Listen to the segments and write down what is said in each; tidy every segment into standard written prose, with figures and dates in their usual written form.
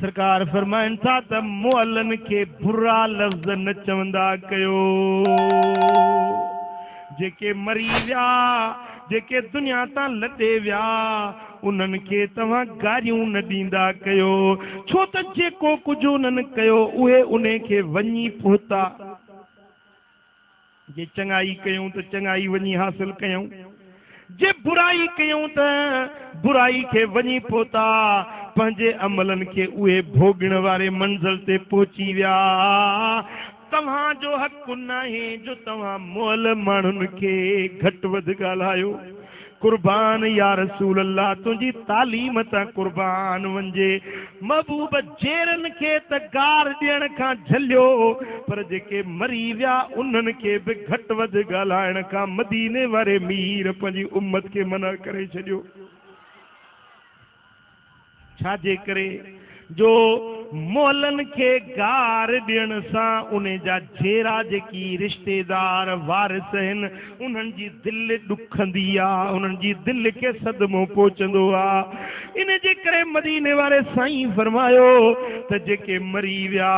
سرڪار فرمائن ٿا ته مئلن کي برا لفظ نه چوندا ڪيو. جيڪي مري ويا، جيڪي دنيا تان لڏي ويا، انهن کي توهان گاريون نه ڏيندا ڪيو، ڇو ته جيڪو ڪجهه انهن ڪيو، اهي انهي کي وڃي پهتا. جي چڱائي ڪيون ته چڱائي وڃي حاصل ڪيائون، جي برائي ڪيون ته برائي کي وڃي پهتا، پنهنجي عملن کي اهي ڀوڳڻ واري منزل تي پهچي ويا. توهان جو حق ناهي جو توهان مئل ماڻهن کي گهٽ وڌ ڳالهايو. قربان يا رسول الله تنهنجي تعليم تان قربان وڃجي. محبوب جيئرن کي ته گار ڏيڻ کان جهليو پر جيڪي مري ويا انهن کي به گهٽ وڌ ڳالهائڻ کان مديني واري مير پنهنجي امت کي منع ڪري ڇڏيو. ڇا جي ڪري جو مئلن کي گار ڏيڻ سان انهي جا جيرا جيڪي رشتيدار وارث هن انهن جي دل ڏکندي آ انهن جي دل کي صدمو پهچندو آ ان جي ڪري مديني واري سائين فرمايو ته جيڪي مري ويا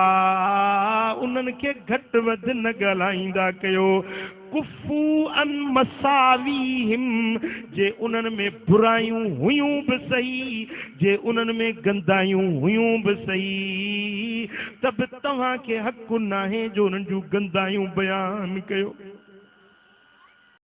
انهن کي گهٽ وڌ نه ڳالهائيندا ڪيو ڪفوا عن مساويهم جي انهن ۾ برايون هيون به سهي، جي انهن ۾ گندايون هيون به سهي، ته به توهان کي حق ناهي جو انهن جون گندايون بيان ڪيو.